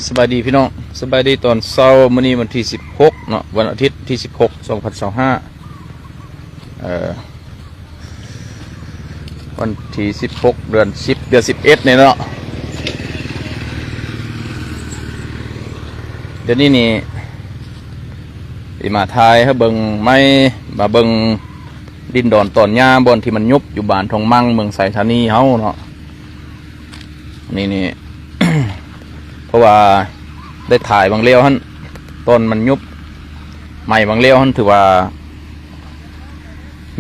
ສະບາຍດີພີ່ນ້ອງ, ສະບາຍດີຕອນເຊົ້າ. ມື້ນີ້ວັນທີສິບຫົກເນາະ, ວັນອາທິດທີສິບຫົກ ສອງພັນຊາວຫ້າ ເອີ ວັນທີສິບຫົກ ເດືອນສິບ ເດືອນສິບເອັດນີ້ເນາະ. ດຽວນີ້ນີ້ ຊິມາຖ່າຍໃຫ້ເບິ່ງໃໝ່, ມາເບິ່ງດິນດອນຕອນຫຍ້າບ່ອນທີ່ມັນຍຸບຢູ່ບ້ານທອງມັງ ເມືອງໄຊທານີເຮົາເນາະ. ນີ້ນີ້ ເພາະວ່າໄດ້ຖ່າຍຫວ່າງແລ້ວຫັ້ນ ຕອນມັນຍຸບໃໝ່ຫວ່າງແລ້ວຫັ້ນ ຖືວ່າ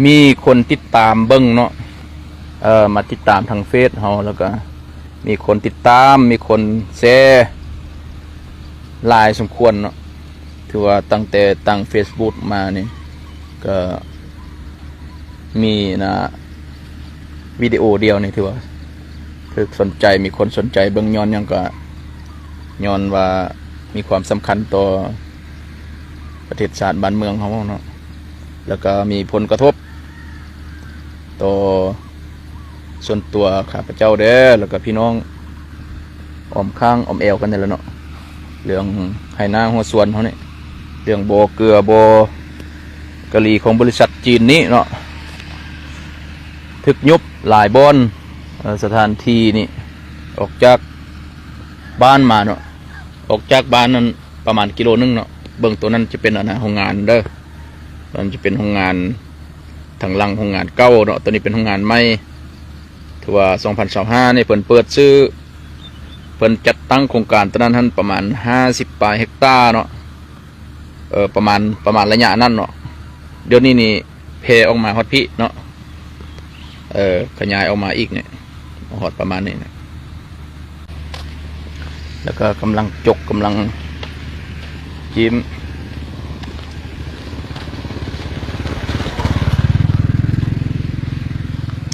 ມີຄົນຕິດຕາມເບິ່ງເນາະ, ເອີ ມາຕິດຕາມທາງເຟສເຮົາ ແລ້ວກໍມີຄົນຕິດຕາມ ມີຄົນແຊຫຼາຍສົມຄວນເນາະ. ຖືວ່າຕັ້ງແຕ່ຕັ້ງເຟສບຸກມານີ້ ກໍມີນະ ວິດີໂອດຽວນີ້ຖືວ່າຖືກສົນໃຈ ມີຄົນສົນໃຈເບິ່ງ. ຍ້ອນຫຍັງ? ກໍຍ້ອນວ່າມີຄວາມສຳຄັນຕໍ່ປະເທດຊາດບ້ານເມືອງເຮົາເນາະ, ແລ້ວກໍມີຜົນກະທົບຕໍ່ ສ່ວນຕົວຂ້າພະເຈົ້າເດີ ແລ້ວກໍພີ່ນ້ອງອ້ອມຂ້າງອ້ອມແອວກັນນີ້ແຫຼະເນາະ, ເລື່ອງໄຮ່ນາຮົ້ວສວນເຮົານີ້ ເລື່ອງບໍ່ເກືອບໍ່ກະຫຼີຂອງບໍລິສັດຈີນນີ້ເນາະ ຖືກຍຸບຫຼາຍບ່ອນ. ເອີ ສະຖານທີ່ນີ້ອອກຈາກບ້ານມາເນາະ, ອອກຈາກບ້ານນັ້ນປະມານກິໂລໜຶ່ງເນາະ. ເບິ່ງໂຕນັ້ນຈະເປັນ ອັນນະ ໂຮງງານເດີ, ໂຕນັ້ນຈະເປັນໂຮງງານ ທາງຫຼັງໂຮງງານເກົ່າເນາະ, ໂຕນີ້ເປັນໂຮງງານໃໝ່. ຖືວ່າສອງພັນຊາວຫ້ານີ້ເພິ່ນເປີດຊື່ ເພິ່ນຈັດຕັ້ງໂຄງການຕອນນັ້ນຫັ້ນປະມານຫ້າສິບປາຍເຮັກຕາເນາະ, ເອີ ປະມານ ປະມານໄລຍະນັ້ນເນາະ. ດຽວນີ້ນີ້ແຜ່ອອກມາຮອດພີ້ເນາະ, ເອີ ຂະຫຍາຍອອກມາອີກນີ້ ຮອດປະມານນີ້ນະ. ແລ້ວກໍກຳລັງຈົກ ກຳລັງຈິ້ມ.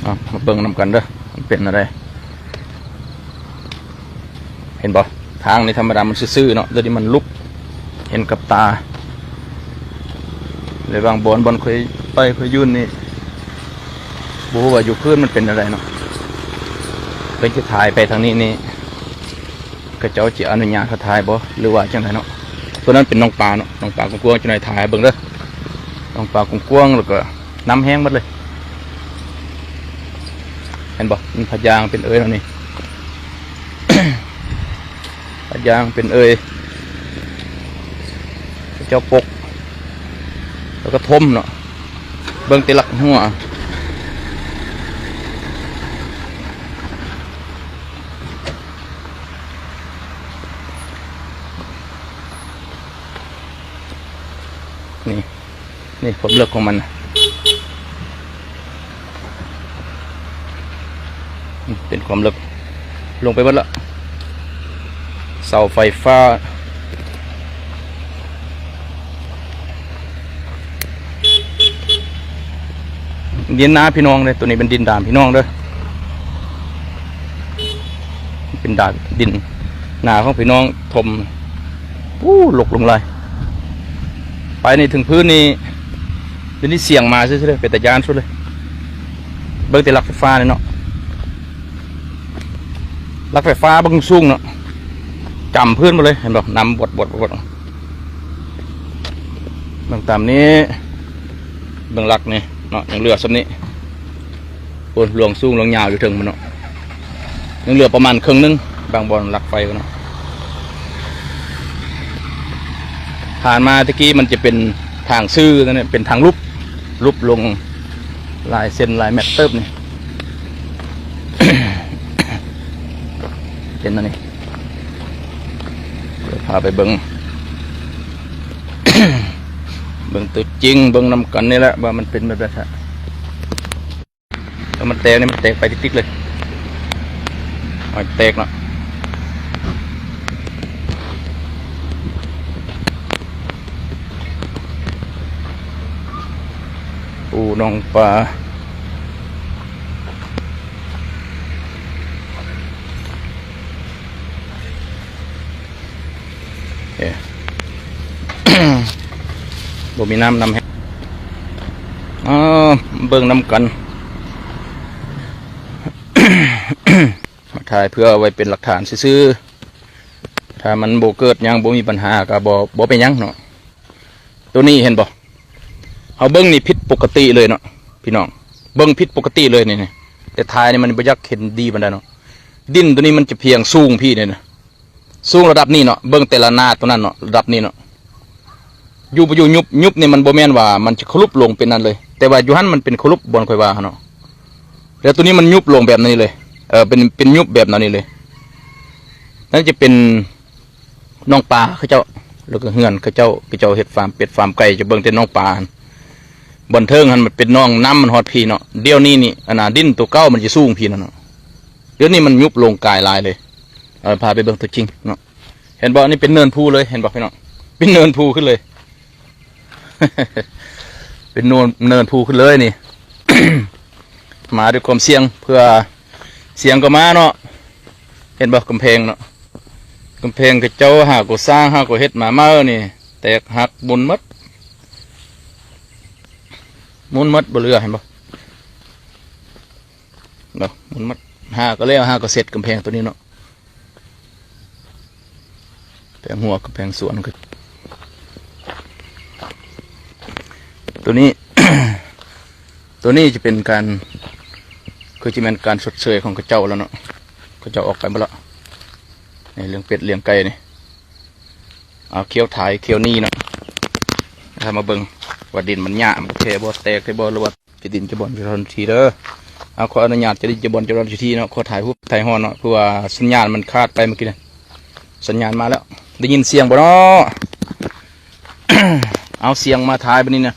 ເອົາ ມາເບິ່ງນຳກັນເດີ ມັນເປັນແນວໃດ. ເຫັນບໍ່? ທາງນີ້ທຳມະດາມັນຊື່ໆເນາະ, ດຽວນີ້ມັນລຸກ ເຫັນກັບຕາ. ແລະ ບາງບ່ອນ ບ່ອນຂ້ອຍໄປຂ້ອຍຢືນນີ້ ບໍ່ຮູ້ວ່າຢູ່ພື້ນມັນເປັນແນວໃດເນາະ. ເພິ່ນຊິຖ່າຍໄປທາງນີ້ນີ້ ເຂົາເຈົ້າຊິອະນຸຍາດເຮົາຖ່າຍບໍ່ ຫຼືວ່າຈັ່ງໃດເນາະ? ໂຕນັ້ນເປັນໜອງປາເນາະ, ໜອງປາກວ້າງໆ, ຈັກໜ່ອຍຖ່າຍໃຫ້ເບິ່ງເດີ. ໜອງປາກວ້າງໆ ແລ້ວກໍນ້ຳແຮງໝົດເລີຍ. ເຫັນບໍ່? ມັນພະຍາງເປັນເອີຍແນວນີ້ ພະຍາງເປັນເອີຍ ເຂົາເຈົ້າປົກ ແລ້ວກໍຖົມເນາະ. ເບິ່ງແຕ່ຫຼັກຮົ້ວ ນີ້ ນີ້ຄວາມເລິກຂອງມັນນະ ເປັນຄວາມເລິກ ລົງໄປເບິດລະ. ເສົາໄຟຟ້າ ດິນນາພີ່ນ້ອງເດີ, ໂຕນີ້ເປັນດິນດານພີ່ນ້ອງເດີ, ເປັນດານ ດິນນາຂອງພີ່ນ້ອງຖົມ. ໂອ້ ລົກລົງຫຼາຍ ໄປນີ້ເຖິງພື້ນນີ້ ດຽວນີ້ສຽງມາຊື່ໆເລີຍ, ເປັນຕາຢ້ານສຸດເລີຍ. ເບິ່ງແຕ່ຫຼັກໄຟຟ້ານີ້ເນາະ, ຫຼັກໄຟຟ້າເບິ່ງສູງເນາະ, ຈຳພື້ນໝົດເລີຍ ເຫັນບໍ່? ນ້ຳບວດໆໆ ເບິ່ງຕາມນີ້ ເບິ່ງຫຼັກນີ້ເນາະ, ຍັງເຫຼືອສ່ຳນີ້. ໂອ້ ລວງສູງລວງຍາວຢູ່ເທິງພຸ້ນເນາະ, ຍັງເຫຼືອປະມານເຄິ່ງໜຶ່ງ ບາງບ່ອນຫຼັກໄຟເນາະ. ຜ່ານມາແຕ່ກີ້ມັນຈະເປັນທາງຊື່ນັ້ນແຫຼະ, ເປັນທາງຫຼຸບ ຫຼຸບລົງຫຼາຍເຊັນຫຼາຍແມັດເຕີບນີ້ ເປັນອັນນີ້. ດຽວພາໄປເບິ່ງ ເບິ່ງຕົວຈິງ ເບິ່ງນຳກັນນີ້ແຫຼະວ່າມັນເປັນແບບໃດ. ຖ້າມັນແຕກນີ້ ມັນແຕກໄປຕິກໆເລີຍ, ຮອຍແຕກເນາະ. ໂອ້ ໜອງປາ ເອີ ບໍ່ມີນ້ຳນຳແຮງ. ອ້າວ ເບິ່ງນຳກັນ ມາຖ່າຍເພື່ອເອົາໄວ້ເປັນຫຼັກຖານຊື່ໆ. ຖ້າມັນບໍ່ເກີດຫຍັງ ບໍ່ມີບັນຫາກໍບໍ່ ບໍ່ເປັນຫຍັງເນາະ. ໂຕນີ້ເຫັນບໍ່? ເຮົາເບິ່ງນີ້ຜິດປົກກະຕິເລີຍເນາະພີ່ນ້ອງ, ເບິ່ງຜິດປົກກະຕິເລີຍນີ້. ແຕ່ຖ່າຍນີ້ມັນບໍ່ຢາກເຫັນດີປານໃດເນາະ. ດິນໂຕນີ້ມັນຈະພຽງສູງພີ້ນີ້ນະ, ສູງລະດັບນີ້ເນາະ. ເບິ່ງແຕ່ລະໜ້າໂຕນັ້ນເນາະ, ລະດັບນີ້ເນາະ. ຢູ່ບໍ່ຢູ່ຍຸບ, ຍຸບນີ້ມັນບໍ່ແມ່ນວ່າມັນຈະຂະຫຼຸບລົງເປັນນັ້ນເລີຍ, ແຕ່ວ່າຢູ່ຫັ້ນມັນເປັນຂະຫຼຸບບ່ອນຂ້ອຍວ່າຫັ້ນເນາະ. ແລ້ວໂຕນີ້ມັນຍຸບລົງແບບນີ້ເລີຍ, ເອີ ເປັນ ເປັນຍຸບແບບນັ້ນນີ້ເລີຍ. ນັ້ນຈະເປັນ ໜອງປາເຂົາເຈົ້າ ແລ້ວກໍເຮືອນເຂົາເຈົ້າ, ເຂົາເຈົ້າເຮັດຟາມເປັດຟາມໄກ່. ຈະເບິ່ງແຕ່ໜອງປາຫັ້ນ, ບ່ອນເທິງຫັ້ນມັນເປັນໜອງ, ນ້ຳມັນຮອດພີ້ເນາະ. ດຽວນີ້ນີ້ ອັນນ່າ ດິນໂຕເກົ່າມັນຈະສູງພີ້ນັ້ນເນາະ, ດຽວນີ້ມັນຍຸບລົງກາຍຫຼາຍເລີຍ. ເອົາ ພາໄປເບິ່ງຕົວຈິງເນາະ. ເຫັນບໍ່? ນີ້ເປັນເນີນພູເລີຍ, ເຫັນບໍ່ພີ່ນ້ອງ? ເປັນເນີນພູຂຶ້ນເລີຍ, ເປັນເນີນ ເນີນພູຂຶ້ນເລີຍນີ້. ມາດ້ວຍຄວາມສ່ຽງ, ເພື່ອສ່ຽງກໍມາເນາະ. ເຫັນບໍ່? ກຳແພງເນາະ, ກຳແພງເຂົາເຈົ້າຫາກໍສ້າງ, ຫາກໍເຮັດມາໃໝ່ນີ້ ແຕກຫັກໝຸ່ນໝົດ, ໝຸ່ນໝົດ ບໍ່ເຫຼືອ. ເຫັນບໍ່? ເນາະ, ໝຸ່ນໝົດ. ຫາກໍແລ້ວ, ຫາກໍເສັດກຳແພງໂຕນີ້ເນາະ. ແພງຫົວກັບແພງສວນ ໂຕນີ້ ໂຕນີ້ຈະເປັນການ ຄືຈະແມ່ນການຊົດເຊີຍຂອງເຂົາເຈົ້າແລ້ວເນາະ, ເຂົາເຈົ້າອອກໄປໝົດແລ້ວ. ນີ້ລ້ຽງເປັດລ້ຽງໄກ່ນີ້, ເອົາ ຂ້ຽວຖ່າຍ ຂ້ຽວໜີເນາະ. ຖ້າມາເບິ່ງວ່າດິນມັນຫຍ້າ ມັນແຄບໍ່ ແຕກແທ້ບໍ່ ຫຼືວ່າ ຈະດິນຈະບ່ອນຈະທ່ອນທີເດີ. ເອົາ ຂໍອະນຸຍາດຈະດິນຈະບ່ອນຈະທ່ອນທີເນາະ, ຂໍຖ່າຍຮູບຖ່າຍຮອນເນາະ, ເພາະວ່າສັນຍານມັນຂາດໄປເມື່ອກີ້ນະ. ສັນຍານມາແລ້ວ, ໄດ້ຍິນສຽງບໍ່ເນາະ? ເອົາ ສຽງມາຖ່າຍບັດນີ້ນະ.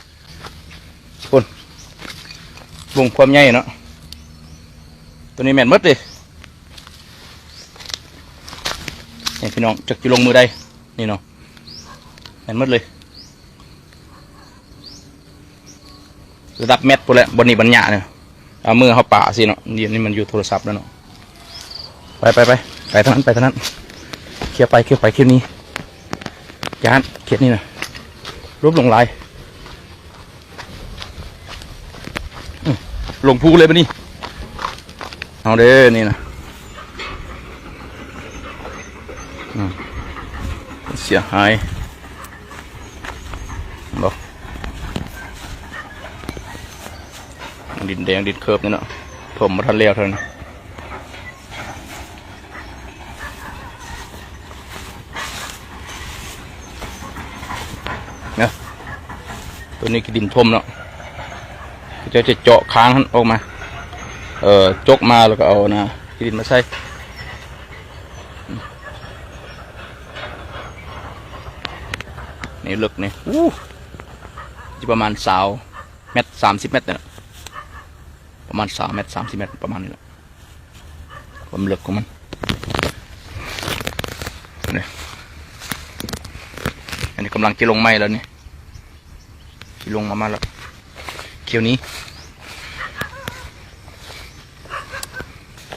ພຸ້ນ ເບິ່ງຄວາມໃຫຍ່ເນາະ, ໂຕນີ້ແມ່ນໝົດເດ້. ນີ້ພີ່ນ້ອງ ຈັກຈະລົງມື້ໃດ ນີ້ເນາະ, ແມ່ນໝົດເລີຍ. ລະດັບແມັດພຸ້ນແຫຼະ ບ່ອນນີ້ ບ່ອນຫຍ້ານີ້. ເອົາມືເຮົາປາຊິເນາະ, ດຽວນີ້ມັນຢູ່ໂທລະສັບແລ້ວເນາະ. ໄປ ໄປ ໄປ ໄປທາງນັ້ນ ໄປທາງນັ້ນ, ເຄຍໄປ ເຄຍໄປ ເຄຍໜີ. ຢ້ານ ເຂດນີ້ນະ ລົບລົງຫຼາຍ. ອືມ ລົງພູເລີຍບັດນີ້. ເອົາເດ້ ນີ້ນະ. ອືມ ເສຍຫາຍ ເຫັນບໍ່? ດິນແດງ ດິນເຄີບນີ້ເນາະ, ຖົມບໍ່ທັນແລ້ວເທື່ອນີ້. ນະ ໂຕນີ້ຄືດິນຖົມເນາະ, ເຂົາເຈົ້າຈະເຈາະຄາງຫັ້ນອອກມາ, ເອີ ຈົກມາແລ້ວກໍເອົານະ ຂີ້ດິນມາໃສ່. ນີ້ເລິກນີ້ ອູ້ ຊິປະມານຊາວແມັດ ສາມສິບແມັດນີ້ແຫຼະ, ປະມານຊາວແມັດ ສາມສິບແມັດ ປະມານນີ້ແຫຼະ. ຄວາມເລິກຂອງມັນນີ້ ອັນນີ້ກຳລັງຈະລົງໃໝ່ແລ້ວນີ້, ຊິລົງມາ ມາແລ້ວ. ຂຽວນີ້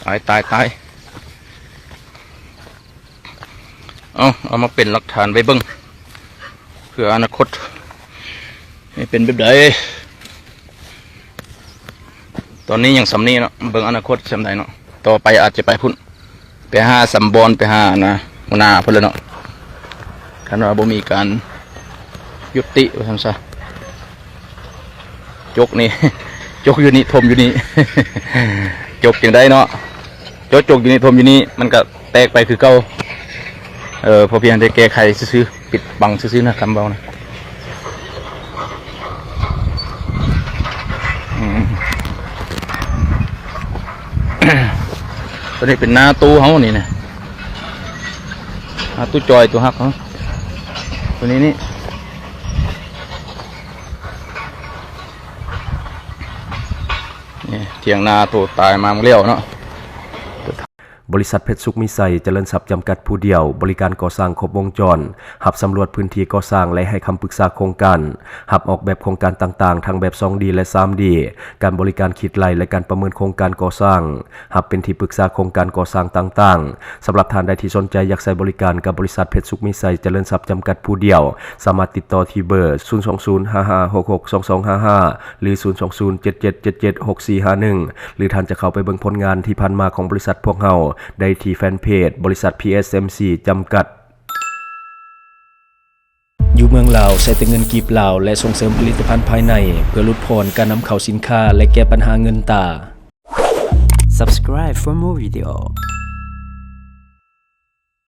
ຕາຍ ຕາຍ ຕາຍ. ເອົາ ເອົາມາເປັນຫຼັກຖານໄວ້ເບິ່ງ ເພື່ອອະນາຄົດ ໃຫ້ເປັນແບບໃດ. ຕອນນີ້ຍັງສ່ຳນີ້ເນາະ, ເບິ່ງອະນາຄົດສ່ຳໃດເນາະ, ຕໍ່ໄປອາດຈະໄປພຸ້ນ ໄປຫາສຳບອນ ໄປຫານະ ຫົວໜ້າເພິ່ນແລ້ວເນາະ, ຄັນວ່າບໍ່ມີການຍຸຕິວ່າຊັ້ນຊະ. ຈົກນີ້ ຈົກຢູ່ນີ້ ຖົມຢູ່ນີ້ ຈົກຈັ່ງໃດເນາະ, ຈົກ ຈົກຢູ່ນີ້ ຖົມຢູ່ນີ້ ມັນກໍແຕກໄປຄືເກົ່າ. ເອີ ພໍພຽງແຕ່ແກ້ໄຂຊື່ໆ ປິດບັງຊື່ໆນະ ຄຳເວົ້ານະ. ອືມ ໂຕນີ້ເປັນນາຕູ້ເຮົານີ້ນະ, ນາຕູ້ຈອຍ ໂຕຮັກເຮົາ ໂຕນີ້ນີ້. ນີ້ຖຽງນາໂຕຕາຍມາມື້ແລ້ວເນາະ. ບໍລິສັດເພັດສຸກມີໄຊຈະເລີນຊັບຈຳກັດຜູ້ດຽວ, ບໍລິການກໍ່ສ້າງຄົບວົງຈອນ, ຮັບສຳຫຼວດພື້ນທີ່ກໍ່ສ້າງ ແລະ ໃຫ້ຄຳປຶກສາໂຄງການ, ຮັບອອກແບບໂຄງການຕ່າງໆ ທັງແບບສອງດີ ແລະ ສາມດີ, ການບໍລິການຄິດໄລ່ ແລະ ການປະເມີນໂຄງການກໍ່ສ້າງ, ຮັບເປັນທີ່ປຶກສາໂຄງການກໍ່ສ້າງຕ່າງໆ. ສຳລັບທ່ານໃດທີ່ສົນໃຈຢາກໃຊ້ບໍລິການກັບບໍລິສັດເພັດສຸກມີໄຊຈະເລີນຊັບຈຳກັດຜູ້ດຽວ, ສາມາດຕິດຕໍ່ທີ່ເບີ ສູນສອງສູນ ຫ້າຫ້າຫົກຫົກສອງສອງຫ້າຫ້າ ຫຼື ສູນສອງສູນ ເຈັດເຈັດເຈັດເຈັດ ຫົກສີ່ຫ້າໜຶ່ງ ຫຼື ທ່ານຈະເຂົ້າໄປເບິ່ງຜົນງານທີ່ຜ່ານມາຂອງບໍລິສັດພວກເຮົາໄດ້ທີ່ແຟນເພຈ ບໍລິສັດ ພີເອັສເອັມຊີ ຈຳກັດ. ເມືອງລາວໃຊ້ແຕ່ເງິນກີບລາວ ແລະ ສົ່ງເສີມຜະລິດຕະພັນພາຍໃນ ເພື່ອຫຼຸດຜ່ອນການນຳເຂົ້າສິນຄ້າ ແລະ ແກ້ບັນຫາເງິນຕາ. Subscribe for more video.